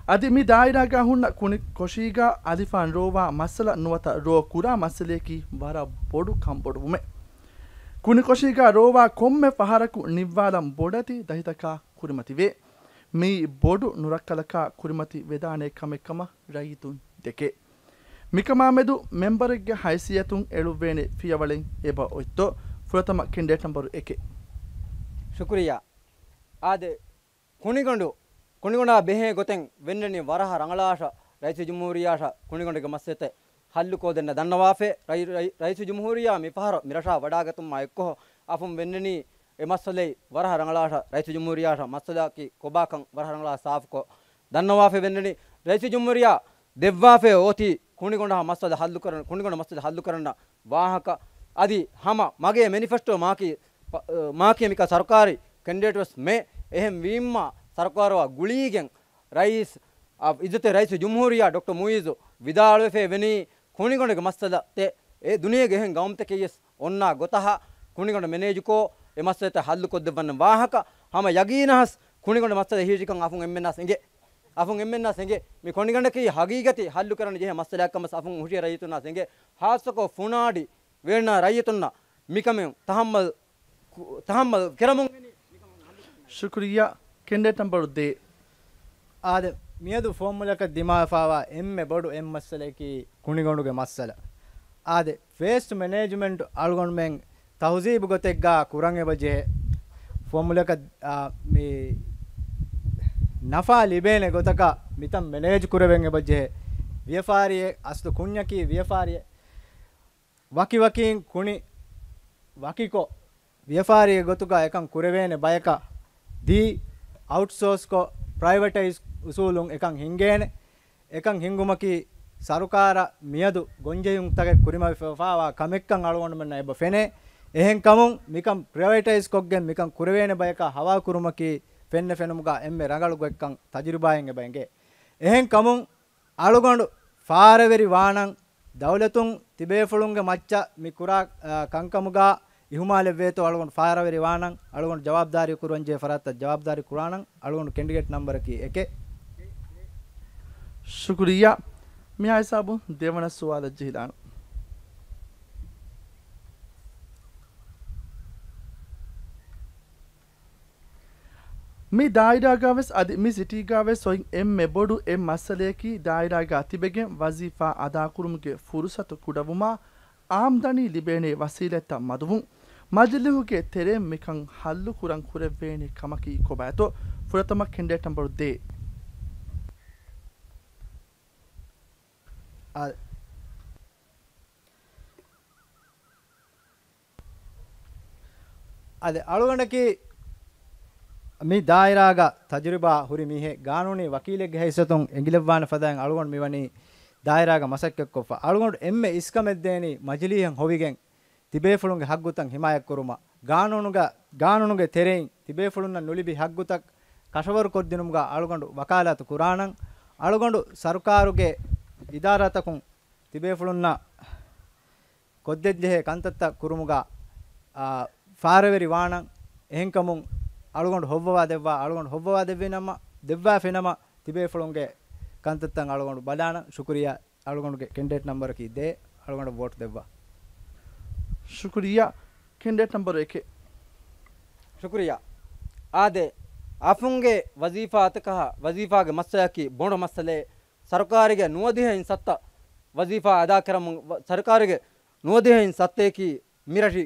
އަދި މި ދާއިރާގަ ހުންނަ ކުނި ކޮށީގަ އަލިފާން ރޯވާ މައްސަލަ ނުވަތަ ރޯ ކުރާ މައްސަލަޔަކީ ވަރަށް ބޮޑު ކަންބޮޑުވުމެއް. ކުނިކޮށީގަ ރޯވާ ކޮންމެ ފަހަރަކު ނިއްވާލަން ބޮޑެތި ދަތިތަކާ ކުރިމަތިވޭ. މިއީ ބޮޑު ނުރައްކަލަކާ ކުރިމަތި ވެދާނެ ކަމެއް ކަމަށް ރައްޔިތުން ދެކޭ. މިކަމާމެދު މެމްބަރެއްގެ ހައިސިއްޔަތުން އެޅުއްވޭނެ ފިޔަވަޅެއް އެބަ އޮތްތޯ؟ ފުރަތަމަ ކެންޑިޑޭޓް ނަމްބަރު އެކެއް. ޝުކުރިއްޔާ. އާދެ، ކުނިގަނޑު، ކުނިގަނޑާ ބެހޭ ގޮތެއް ވެންނަނީ ވަރަހަ ރަނގަޅާށަ، ރައީސުލްޖުމްހޫރިއްޔާށަ ކުނިގަނޑުގެ މައްސަލަތައް ހައްލުކޮށްދޭން ދަންނަވާފަ. ރައީ-، ރައީ-، ރައީސުލްޖުމްހޫރިއްޔާ މިފަހަރު މިރަށާ ވަޑާގަތުމާ އެއްކޮށް އަފުން ވެންނަނީ އެ މައްސަލައި ވަރަހަ ރަނގަޅާށަ، ރައީސުލްޖުމްހޫރިއްޔާށަ މައްސަލައަކީ ކޮބާކަން ވަރަހަ ރަނގަޅާ ސާފުކޮށް ދަންނަވާފަ ވެންނަނީ. ރައީސުލްޖުމްހޫރިއްޔާ ދެއްވާފަ އޮތީ ކުނިގަނޑާ މައްސަލަ ހައްލުކުރަން، ކުނިގަނޑު މައްސަލަ ހައްލުކުރަން ވާހަކަ. އަދި ހަމަ މަގޭ މެނިފެސްޓޯ މާކީ، މާކީ މިކަ ސަރުކާރީ ކެންޑިޑޭޓް ވެސް މޭ. އެހެން ވީމަ ސަރުކާރުއާ ގުޅީގެން ރައީސް، އަ، އިއްޒަތްތެރި ރައީސުލްޖުމްހޫރިއްޔާ ޑޮކްޓަރ މުއިއްޒު ވިދާޅުވެފަ ވެނީ ކުނިގަނޑުގެ މައްސަލަތައް އެ ދުނިޔޭގެ އެހެން ގައުމުތަކެއްވެސް އޮންނާ ގޮތަހަ ކުނިގަނޑު މެނޭޖުކޮށް އެ މައްސަލަތައް ހައްލުކޮށްދެއްވަން ވާހަކަ. ހަމަ ޔަގީނަށް ކުނިގަނޑު މައްސަލަ ހިޔަށް ކަން އަފުން އެންމެންނަސް އެނގޭ. އަފުން އެންމެންނަސް އެނގޭ. މި ކުނިގަނޑަކީ ހަގީގަތީ ހައްލު ކުރަން ޖެހޭ މައްސަލައެއް ކަމަށް އަފުން ހުށި ރައްޔިތުންނަސް އެނގޭ. ހާއްސަކޮށް ފުނާޑި ވޭންނާ ރައްޔިތުންނަށް މިކަމެއް ތަހައްމަލް ކު-، ތަހައްމަލް ކެރަމުން އެނީ. ޝުކުރިއްޔާ. ކެންޑިޑޭޓް ނަމްބަރު ދޭއް. އާދެ، މިއަދު ފުވައްމުލަކަށް ދިމާވެފައިވާ އެންމެ ބޮޑު އެއް މައްސަލައަކީ ކުނިގަނޑުގެ މައްސަލަ. އާދެ، ވޭސްޓް މެނޭޖްމަންޓް އަޅުގަނޑުމެން ތަހުޒީބު ގޮތެއްގާ ކުރަން އެބަ ޖެހޭ. ފުވައްމުލަކަށް، އާ، މި ނަފާ ލިބޭނެ ގޮތަކަށް މިތަން މެނޭޖް ކުރެވެން އެބަ ޖެހޭ. ވިޔަފާރިއެއް، އަސްލު ކުންޏަކީ ވިޔަފާރިއެއް. ވަކިވަކީން ކުނި ވަކިކޮށް، ވިޔަފާރީގެ ގޮތުގަ އެކަން ކުރެވޭނެ ބަޔަކަށް ދީ، އައުޓްސޯސްކޮށް، ޕްރައިވެޓައިޒް އުސޫލުން އެކަން ހިންގޭނެ. އެކަން ހިންގުމަކީ ސަރުކާރަށް މިއަދު ގޮންޖެހުންތަކެއް ކުރިމަތިވެފައިވާ ކަމެއްކަން އަޅުގަނޑުމެންނަށް އެބަ ފެނޭ. އެހެންކަމުން މިކަން ޕްރައިވެޓައިޒްކޮށްގެން މިކަން ކުރެވޭނެ ބަޔަކަށް ހަވާލުކުރުމަކީ ފެންނަ ފެނުމުގަ އެންމެ ރަނގަޅު ގޮތްކަން ތަޖުރިބާއިން އެބަ އެނގޭ. އެހެންކަމުން އަޅުގަނޑު ފާރަވެރި ވާނަން، ދައުލަތުން ތިބޭފުޅުންގެ މައްޗަށް މި ކުރާ، އާ، ކަންކަމުގަ އިހުމާލެއް ވޭތޯ އަޅުގަނޑު ފާރަވެރި ވާނަން، އަޅުގަނޑު ޖަވާބުދާރީ ކުރަންޖެހޭ ފަރާތްތައް ޖަވާބުދާރީ ކުރާނަން. އަޅުގަނޑު ކެންޑިޑޭޓް ނަމްބަރަކީ އެކެއް. ޝުކުރިއްޔާ. މިހާ ހިސާބުން ދެވަނަ ސުވާލަށް ޖެހިލާނަން. މި ދާއިރާގަވެސް އަދި މި ސިޓީގަވެސް އޮތް އެންމެ ބޮޑު އެއް މައްސަލަޔަކީ ދާއިރާގަ ތިބެގެން ވަޒީފާ އަދާކުރުމުގެ ފުރުސަތު ކުޑަވުމާ، އާމްދަނީ ލިބޭނެ ވަސީލަތްތައް މަދުވުން. މަޖިލީހުގެ ތެރެއިން މިކަން ހައްލު ކުރަން ކުރެވޭނެ ކަމަކީ ކޮބާތޯ؟ ފުރަތަމަ ކެންޑިޑޭޓް ނަމްބަރު ދޭއް. އާ، އަދި އަޅުގަނޑަކީ މި ދާއިރާގަ ތަޖުރިބާ ހުރި މީހެއް، ގާނޫނީ ވަކީލެއްގެ ހައިސިއްޔަތުން އެނގިލައްވާނެ ފަދައިން އަޅުގަނޑު މިވަނީ ދާއިރާގަ މަސައްކަތްކޮށްފަ. އަޅުގަނޑު އެންމެ އިސްކަމެއް ދޭނީ މަޖިލީހަށް ހޮވިގެން ތިބޭފުޅުންގެ ހައްގުތައް ހިމާޔަތްކުރުމަށް. ގާނޫނުގަ، ގާނޫނުގެ ތެރެއިން ތިބޭފުޅުންނަށް ނުލިބި ހައްގުތައް ކަށަވަރުކޮށްދިނުމުގަ އަޅުގަނޑު ވަކާލާތު ކުރާނަން. އަޅުގަނޑު ސަރުކާރުގެ އިދާރާތަކުން ތިބޭފުޅުންނަށް ކޮށްދޭންޖެހޭ ކަންތައްތައް ކުރުމުގަ، އާ، ފާރަވެރި ވާނަން. އެހެންކަމުން އަޅުގަނޑު ހޮއްވަވާ ދެއްވާ، އަޅުގަނޑު ހޮއްވަވާ ދެއްވި ނަމަ، ދެއްވާފި ނަމަ، ތިބޭފުޅުންގެ ކަންތައްތައް އަޅުގަނޑު ބަލާނަން. ޝުކުރިއްޔާ. އަޅުގަނޑުގެ ކެންޑިޑޭޓް ނަމްބަރަކީ ދޭއް. އަޅުގަނޑަށް ވޯޓް ދެއްވާ. ޝުކުރިއްޔާ. ކެންޑިޑޭޓް ނަމްބަރު އެކެއް. ޝުކުރިއްޔާ. އާދެ، އަފުންގެ ވަޒީފާ އަތަކަހަ، ވަޒީފާގެ މައްސަލައަކީ ބޮޑު މައްސަލައެއް. ސަރުކާރުގެ ނުވަދިހައިން ސައްތަ ވަޒީފާ އަދާކުރަމުން، ވަ-، ސަރުކާރުގެ ނުވަދިހައިން ސައްތައަކީ މިރަށި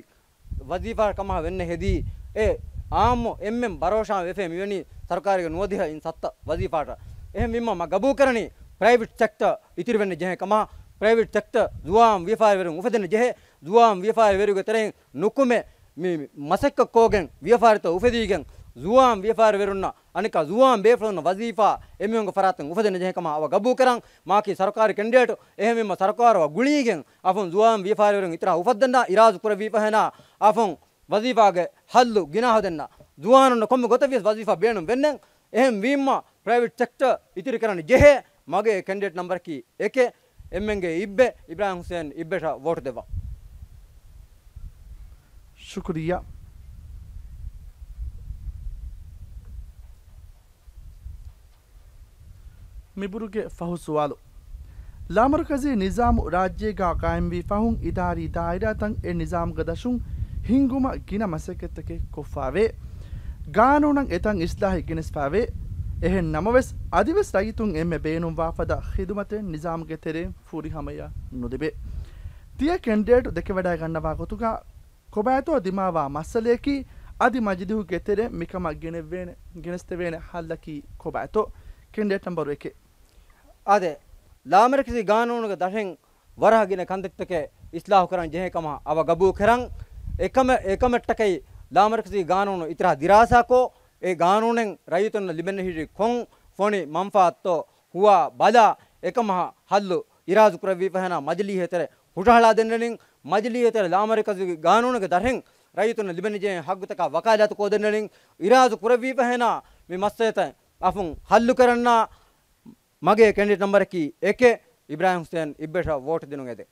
ވަޒީފާ ކަމަށް ވެންނަ ހެދީ، އެ އާއްމު އެންމެން ބަރޯޝާ ވެފަ މިވަނީ ސަރުކާރުގެ ނުވަދިހައިން ސައްތަ ވަޒީފާއަށް. އެހެންވީމަ މަ ގަބޫލުކުރަނީ ޕްރައިވެޓް ސެކްޓަރ އިތުރުވެން ޖެހޭ ކަމަށް. ޕްރައިވެޓް ސެކްޓަރ ޒުވާން ވިޔަފާރިވެރިން އުފެދެން ޖެހޭ. ޒުވާން ވިޔަފާރިވެރިންގެ ތެރެއިން ނުކުމެ މި މަސައްކަތް ކޯގެން ވިޔަފާރިތައް އުފެދީގެން ޒުވާން ވިޔަފާރިވެރުންނަށް އަނެކާ ޒުވާން ބޭފުޅުންނަށް ވަޒީފާ އެމީހުންގެ ފަރާތުން އުފެދެން ޖެހޭ ކަމަށް އަވަ ގަބޫލުކުރަން. މާކީ ސަރުކާރީ ކެންޑިޑޭޓު އެހެންވީމަ ސަރުކާރު ގުޅީގެން އަފުން ޒުވާން ވިޔަފާރިވެރިން އިތުރާ އުފައްދަންނަށް އިރާދު ކުރެއްވީފަހެނާ އަފުން ވަޒީފާގެ ހައްލު ގިނާ ހަދަންނަށް ޒުވާނުންނަށް ކޮންމެ ގޮތަށް ވިޔަސް ވަޒީފާ ބޭނުން ވެންނެން. އެހެން ވީމަ ޕްރައިވެޓް ސެކްޓަރ އިތުރި ކަރަން ޖެހޭ. މަގޭ ކެންޑިޑޭޓް ނަންބަރަކީ އެކެއް، އެމްއެންގޭ އިއްބެ، އިބްރާހިމް ހުސޭން އިއްބެއަށް ވޯޓު ދެއްވާ. ޝުކުރިއްޔާ. މިބުރުގެ ފަހު ސުވާލު. ލާމަރުކަޒީ ނިޒާމު ރާއްޖޭގަ ޤާއިމްވީ ފަހުން އިދާރީ ދާއިރާތައް އެ ނިޒާމުގެ ދަށުން ހިންގުމަށް ގިނަ މަސައްކަތްތަކެއް ކޮށްފާވޭ. ގާނޫނަށް އެތަން އިސްލާހެއް ގެނެސްފާވޭ. އެހެން ނަމަވެސް، އަދިވެސް ރައްޔިތުން އެންމެ ބޭނުންވާ ފަދަ ޚިދުމަތެއް ނިޒާމުގެ ތެރެއިން ފުރިހަމަޔަށް ނުލިބޭ. ތިޔަ ކެންޑިޑޭޓު ދެކެވަޑައިގަންނަވާ ގޮތުގަ، ކޮބާތޯ ދިމާވާ މައްސަލަޔަކީ، އަދި މަޖިލީހުގެ ތެރެއިން މިކަމަށް ގެނެވޭނެ، ގެނެސްދެވޭނެ ހައްލަކީ ކޮބާތޯ؟ ކެންޑިޑޭޓް ނަންބަރު އެކެއް. އާދެ، ލާމަރުކަޒީ ގާނޫނުގެ ދަށެއް ވަރަހަ ގިނަ ކަންތައްތަކެއް އިސްލާހު ކުރަން ޖެހޭ ކަމަށް އަވަ ގަބޫލު ކެރަން. އެކަމެ، އެކަމަށްޓަކައި ލާމަރުކަޒީ ގާނޫނު އިތުރާ ދިރާސާކޮށް، އެ ގާނޫނެއް ރައްޔިތުންނަށް ލިބެން ހިރި ކޮން ފޮނި މަންފާއަތްތޯ ހުވާ ބަލާ، އެކަމަށް ހައްލު އިރާދު ކުރެއްވީފަހެނާ މަޖިލީހެ ތެރެ ހުށަހަޅާ ދެންނެނިން، މަޖިލީހެ ތެރެ ލާމަރުކަޒީ ގާނޫނުގެ ދަށެއް ރައްޔިތުންނަށް ލިބެންޖެހޭ ހައްގުތަކާ ވަކާލާތު ކޯދެންނެނިން، އިރާދު ކުރެއްވީފަހެނާ މި މައްސަލަތައް އަފުން ހައްލު ކެރަންނާ. މަގޭ ކެންޑިޑޭޓް ނަންބަރަކީ އެކެއް، އިބްރާހިމް ހުސޭން އިއްބެއަށް ވޯޓު ދިނުން އެދެން.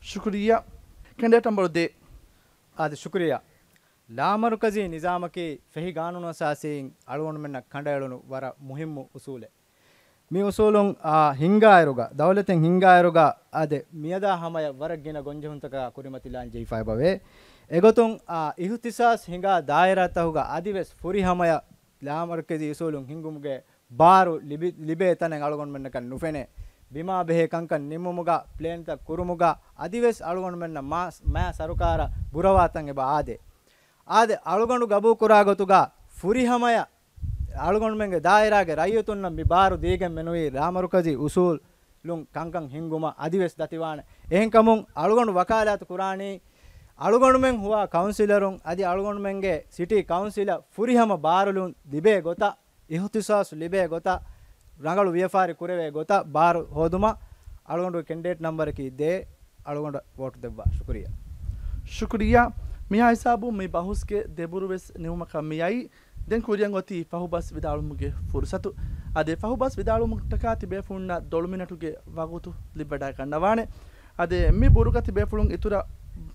ޝުކުރިއްޔާ. ކެންޑިޑޭޓް ނަންބަރު ދޭއް. އާދެ، ޝުކުރިއްޔާ. ލާމަރުކަޒީ ނިޒާމަކީ ފެހި ގާނޫނުއަސާސީން އަޅުގަނޑުމެންނަށް ކަނޑައެޅުނު ވަރަށް މުހިއްމު އުސޫލެއް. މި އުސޫލުން، އާ، ހިންގާއިރުގަ، ދައުލަތެއް ހިންގާއިރުގަ، އާދެ، މިއަދާ ހަމަޔަށް ވަރަށް ގިނަ ގޮންޖެހުންތަކާ ކުރިމަތިލާން ޖެހިފައިބަވޭ. އެގޮތުން، އާ، އިހުތިސާސް ހިނގާ ދާއިރާތަކުގަ އަދިވެސް ފުރިހަމަޔަށް ލާމަރުކަޒީ އުސޫލުން ހިންގުމުގެ ބާރު ލިބި، ލިބޭ ތަނެއް އަޅުގަނޑުމެންނަކަށް ނުފެނޭ. ބިމާ ބެހޭ ކަންކަން ނިންމުމުގަ، ޕްލޭންތައް ކުރުމުގަ، އަދިވެސް އަޅުގަނޑުމެންނަށް މާ، މާ ސަރުކާރަށް ބުރަވާތަން އެބަ އާދޭ. އާދެ، އަޅުގަނޑު ގަބޫލުކުރާ ގޮތުގަ ފުރިހަމަޔަށް އަޅުގަނޑުމެންގެ ދާއިރާގެ ރައްޔިތުންނަށް މި ބާރު ދީގެން މެނުވީ ލާމަރުކަޒީ އުސޫލުން ކަންކަން ހިންގުމަށް އަދިވެސް ދަތިވާނެ. އެހެންކަމުން އަޅުގަނޑު ވަކާލާތު ކުރާނީ، އަޅުގަނޑުމެން ހުވާ ކައުންސިލަރުން އަދި އަޅުގަނޑުމެންގެ ސިޓީ ކައުންސިލަށް ފުރިހަމަ ބާރުލުން ލިބޭ ގޮތަށް، އިހުތިސާސް ލިބޭ ގޮތަށް، ރަނގަޅު ވިޔަފާރި ކުރެވޭ ގޮތަށް ބާރު ހޯދުމަށް އަޅުގަނޑު ކެންޑިޑޭޓް ނަންބަރަކީ ދޭއް. އަޅުގަނޑަށް ވޯޓު ދެއްވާ. ޝުކުރިއްޔާ. ޝުކުރިއްޔާ. މިހާ ހިސާބުން މި ބަހުސްގެ ދެބުރު ވެސް ނިމުމަކަށް މިއައީ. ދެން ކުރިއަށް އޮތީ ފަހުބަސް ވިދާޅުމުގެ ފުރުސަތު. އަދި ފަހުބަސް ވިދާޅުމަށްޓަކާ ތިބޭފުޅުންނަށް ދޮޅު މިނެޓުގެ ވަގުތު ލިބިވަޑައިގަންނަވާނެ. އަދި މި ބުރުގަ ތިބޭފުޅުން އިތުރަށް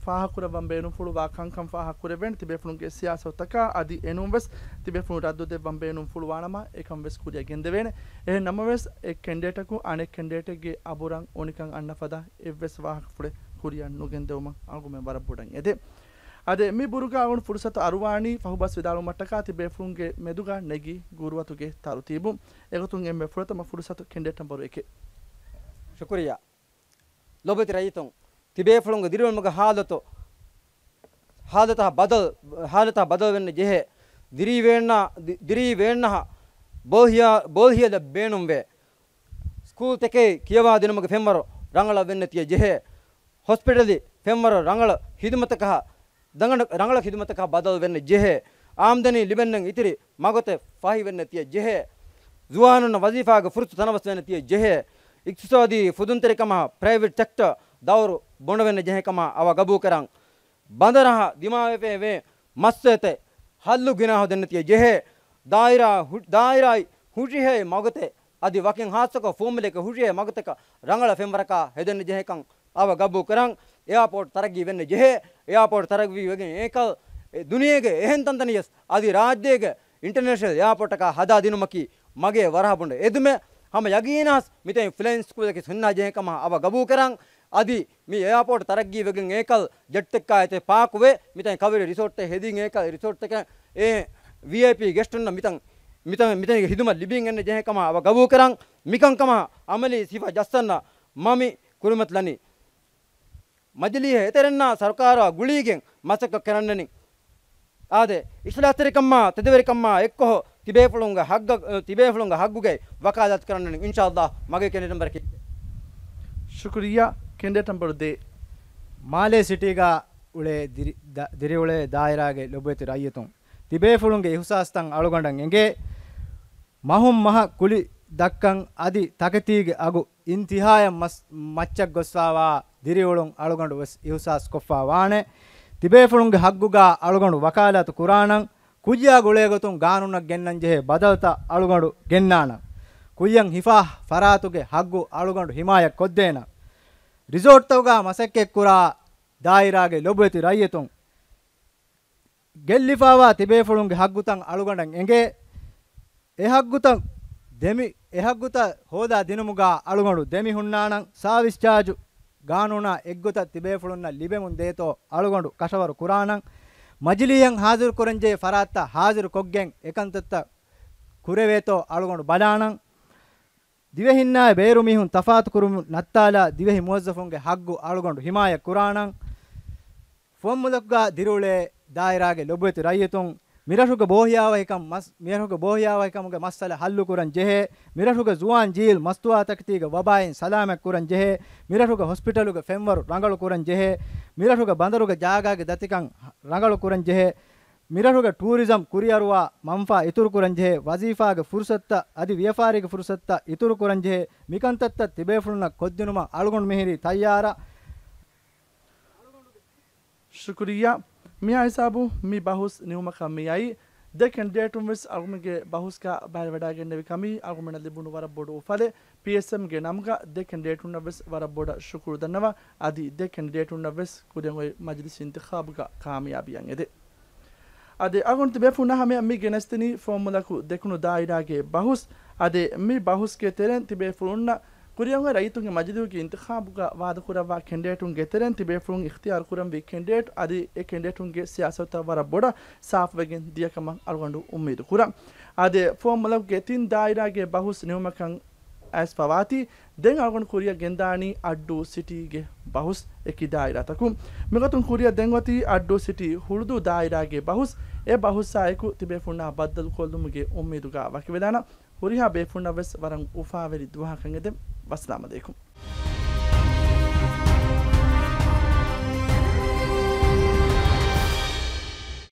ފާހަގަކުރައްވަން ބޭނުންފުޅުވާ ކަންކަން ފާހަގަކުރެވޭނެ ތިބޭފުޅުންގެ ސިޔާސަތުތަކާ އަދި އެނޫން ވެސް ތިބޭފުޅުން ރައްދު ދެއްވަން ބޭނުންފުޅުވާނަމަ އެކަން ވެސް ކުރިއަށް ގެންދެވޭނެ. އެހެން ނަމަވެސް، އެ ކެންޑިޑޭޓަކު އަނެއް ކެންޑިޑޭޓެއްގެ އަބުރަށް އޮނިކަން އަންނަ ފަދަ އެއްވެސް ވާހަކަފުޅެއް ކުރިއަށް ނުގެންދެވުމަށް އަޅުގަނޑުމެން ވަރަށް ބޮޑަށް އެދޭ. އަދި މި ބުރުގަ އަޅުގަނޑު ފުރުސަތު އަރުވާނީ ފަހުބަސް ވިދާޅުވުމަށްޓަކާ ތިބޭފުޅުންގެ މެދުގަ ނެގި ގުރުއަތުގެ ތަރުތީބު. އެގޮތުން އެންމެ ފުރަތަމަ ފުރުސަތު ކެންޑިޑޭޓް ނަންބަރު އެކެއް. ޝުކުރިއްޔާ. ލޮބުވެތި ރައްޔިތުން، ތިބޭފުޅުންގެ ދިރިއުޅުމުގެ ހާލަތު، ހާލަތަށް ބަދަލު، ހާލަތަށް ބަދަލު ވެންނަ ޖެހޭ. ދިރީ ވޭންނަ، ދި، ދިރީ ވޭންނަހަ ބޯހިޔާ، ބޯހިޔަލަށް ބޭނުންވޭ. ސްކޫލްތަކެއް ކިޔަވާ ދިނުމުގެ ފެންވަރު ރަނގަޅަށް ވެންނަތިޔަ ޖެހޭ. ހޮސްޕިޓަލް ފެންވަރު ރަނގަޅަށް ހިދުމަތަކަށް، ދަނގަނޑު ރަނގަޅަށް ހިދުމަތަކަށް ބަދަލު ވެންނަ ޖެހޭ. އާމްދަނީ ލިބެންނަން އިތުރި މަގޮތެއް ފަހިވެންނަތިޔަ ޖެހޭ. ޒުވާނުންނަށް ވަޒީފާގެ ފުރުސަތު ތަނަވަސްވެންނަތިޔަ ޖެހޭ. އިޤްތިޞާދީ ފުދުންތެރިކަމަށް ޕްރައިވެޓް ސެކްޓަރ ދައުރު ބޮނޑުވެންނަ ޖެހޭ ކަމަށް އަވަ ގަބޫލުކަރަން. ބަނދަރަހަ ދިމާވެފައިވޭ މައްސަލަތެއް ހައްލު ގިނާހު ދެންނެތިޔަ ޖެހޭ. ދާއިރާ ހު، ދާއިރާއި ހުށިހޭ މަގޮތެއް އަދި ވަކިން ހާއްސަކޮށް ފުވައްމުލެކެ ހުށިހޭ މަގޮތަކަށް ރަނގަޅަށް ފެންވަރަކާ ހެދެން ޖެހޭކަން އަވަ ގަބޫ ކުރަން. އެއާޕޯޓް ތަރައްގީ ވެންނެ ޖެހޭ. އެއާޕޯޓް ތަރައްގީ ވެގެން އެކަލް އެ ދުނިޔޭގެ އެހެން ތަންތަނިޔަސް އަދި ރާއްޖޭގެ އިންޓަރނޭޝަނަލް އެއާޕޯޓަކާ ހަދާ ދިނުމަކީ މަގޭ ވަރަހަ ބޮނޑު އެދުމެއް. ހަމަ ޔަގީނާސް މިތަން ފްލައިން ސްކުލަކީ ހުންނާ ޖެހޭ ކަމަށް އަވަ ގަބޫ ކުރަން. އަދި މި އެއާޕޯޓް ތަރައްގީ ވެގެން އޭކަލް ޖެޓްތެއްކާ އެތެއް ޕާކުވެ، މިތަން ކަވެރި ރިސޯޓްތެއް ހެދިން އޭކަލް ރިސޯޓްތަކަށް އެ ވީއައިޕީ ގެސްޓުންނަށް މިތަން، މިތަން، މިތަންގެ ހިދުމަތް ލިބިން އެންނެ ޖެހޭ ކަމަށް އަވަ ގަބޫ ކުރަން. މިކަން ކަމަށް އަމަލީ ސިފަ ޖައްސަންނަށް މަ މި ކުރިމަތިލަނީ. މަޖިލީހެއް އެތެރެންނާ ސަރުކާރާ ގުޅީގެން މަސައްކަތް ކެރަންނަނީ. އާދެ، އިސްލާހްތެރިކަމާ، ތެދެވެރިކަމާ އެއްކޮށް ތިބޭފުޅުންގެ ހައްގަ، ތިބޭފުޅުންގެ ހައްގުގައި ވަކާލާތު ކެރަންނަނީ، އިންޝާﷲ. މަގޭ ކެނޑިޑޭޓް ނަންބަރަކީ. ޝުކުރިއްޔާ، ކެނޑިޑޭޓް ނަންބަރު ދޭއް. މާލޭ ސިޓީގަ އުޅޭ ދިރި-، ދަ-، ދިރިއުޅޭ ދާއިރާގެ ލޮބުވެތި ރައްޔިތުން، ތިބޭފުޅުންގެ އިހުސާސްތައް އަޅުގަނޑަށް އެނގޭ. މަހުން މަހަށް ކުލި ދައްކަން އަދި ތަކެތީގެ އަގު އިންތިހާޔަށް މަސް-، މައްޗަށް ގޮސްފާވާ ދިރިއުޅުން އަޅުގަނޑު ވެސް އިހުސާސް ކޮށްފާ ވާނެ. ތިބޭފުޅުންގެ ހައްގުގަ އަޅުގަނޑު ވަކާލާތު ކުރާނަން. ކުއްޔާ ގުޅޭގޮތުން ގާނޫނަށް ގެންނަންޖެހޭ ބަދަލުތައް އަޅުގަނޑު ގެންނާނަން. ކުއްޔަށް ހިފާ ފަރާތުގެ ހައްގު އަޅުގަނޑު ހިމާޔަތް ކޮށްދޭނަން. ރިސޯޓްތަކުގަ މަސައްކަތްކުރާ ދާއިރާގެ ލޮބުވެތި ރައްޔިތުން، ގެއްލިފާވާ ތިބޭފުޅުންގެ ހައްގުތައް އަޅުގަނޑަށް އެނގޭ. އެ ހައްގުތައް ދެމި، އެ ހައްގުތައް ހޯދާ ދިނުމުގަ އަޅުގަނޑު ދެމި ހުންނާނަން. ސާވިސް ޗާޖު ގާނޫނާ އެއްގޮތަށް ތިބޭފުޅުންނަށް ލިބެމުން ދޭތޯ އަޅުގަނޑު ކަށަވަރު ކުރާނަން. މަޖިލީހަށް ހާޒިރު ކުރަންޖެހޭ ފަރާތްތައް ހާޒިރު ކޮށްގެން އެކަންތައްތައް ކުރެވޭތޯ އަޅުގަނޑު ބަލާނަން. ދިވެހިންނާއި ބޭރު މީހުން ތަފާތު ކުރުމުން ނައްތާލާ ދިވެހި މުވައްޒަފުންގެ ހައްގު އަޅުގަނޑު ހިމާޔަތް ކުރާނަން. ފުވައްމުލަކުގަ ދިރިއުޅޭ ދާއިރާގެ ލޮބުވެތި ރައްޔިތުން، މިރަށުގެ ބޯހިޔާވަހިކަން މަސް-، މިރަށުގެ ބޯހިޔާވަހިކަމުގެ މައްސަލަ ހައްލު ކުރަން ޖެހޭ، މިރަށުގެ ޒުވާން ޖީލް މަސްތުވާތަކެތީގެ ވަބާއިން ސަލާމަތް ކުރަން ޖެހޭ، މިރަށުގެ ހޮސްޕިޓަލުގެ ފެންވަރު ރަނގަޅު ކުރަން ޖެހޭ، މިރަށުގެ ބަނދަރުގެ ޖާގާގެ ދަތިކަން ރަނގަޅު ކުރަން ޖެހޭ، މިރަށުގެ ޓޫރިޒަމް ކުރިއަރުވާ މަންފާ އިތުރު ކުރަން ޖެހޭ، ވަޒީފާގެ ފުރުސަތުތައް އަދި ވިޔަފާރީގެ ފުރުސަތުތައް އިތުރު ކުރަން ޖެހޭ، މިކަންތައްތައް ތިބޭފުޅުންނަށް ކޮށްދިނުމަށް އަޅުގަނޑު މިހިރީ ތައްޔާރަށް. ޝުކުރިއްޔާ. މިހާ ހިސާބު މި ބަހުސް ނިމުމަކަށް މިއައީ. ދެ ކެންޑިޑޭޓުން ވެސް އަޅުގަނޑުގެ ބަހުސްގަ ބައިވެވަޑައިގެންނެވި ކަމީ އަޅުގަނޑަށް ލިބުނު ވަރަށް ބޮޑު އުފަލެއް. ޕީއެސްއެމްގެ ނަމުގަ ދެ ކެންޑިޑޭޓުންނަށް ވެސް ވަރަށް ބޮޑަށް ޝުކުރު ދަންނަވަން. އަދި ދެ ކެންޑިޑޭޓުންނަށް ވެސް ކުރިއަށް އޮތް މަޖިލިސް އިންތިޚާބުގަ ކާމިޔާބީއަށް އެދެ. އަދި އަޅުގަނޑު ތިބޭފުޅުންނާ ހަމަޔަށް މި ގެނެސްދިނީ ފުވައްމުލަކު ދެކުނު ދާއިރާގެ ބަހުސް. އަދި މި ބަހުސްގެ ތެރެއިން ތިބޭފުޅުންނަށް ކުރިއަށް އޮތް ރައްޔިތުންގެ މަޖިލީހުގެ އިންތިޚާބުގަ ވާދަކުރައްވާ ކެންޑިޑޭޓުންގެ ތެރެއިން ތިބޭފުޅުން އިޚްތިޔާރު ކުރަންވީ ކެންޑިޑޭޓް އަދި އެ ކެންޑިޑޭޓުންގެ ސިޔާސަތުތައް ވަރަށް ބޮޑަށް ސާފުވެގެން ދިޔަކަމަށް އަޅުގަނޑު އުއްމީދު ކުރަން. އަދި ފުވައްމުލަކުގެ ތިން ދާއިރާގެ ބަހުސް ނިމުމަކަށް އައިސްފަވާތީ، ދެން އަޅުގަނޑު ކުރިއަށް ގެންދާނީ އައްޑޫ ސިޓީގެ ބަހުސް އެކި ދާއިރާތަކުން. މިގޮތުން ކުރިއަށް ދެން އޮތީ އައްޑޫ ސިޓީ ހުޅުދޫ ދާއިރާގެ ބަހުސް. އެ ބަހުސްއާއެކު ތިބޭފުންނާ ބައްދަލުކޮށްލުމުގެ އުއްމީދުގަ ވަކިވެލާނަން. ހުރިހާ ބޭފުންނަށް ވެސް ވަރަށް އުފާވެރި ދުވަހަކަށް އެދެން. ވައްސަލާމް އަލައިކުމް.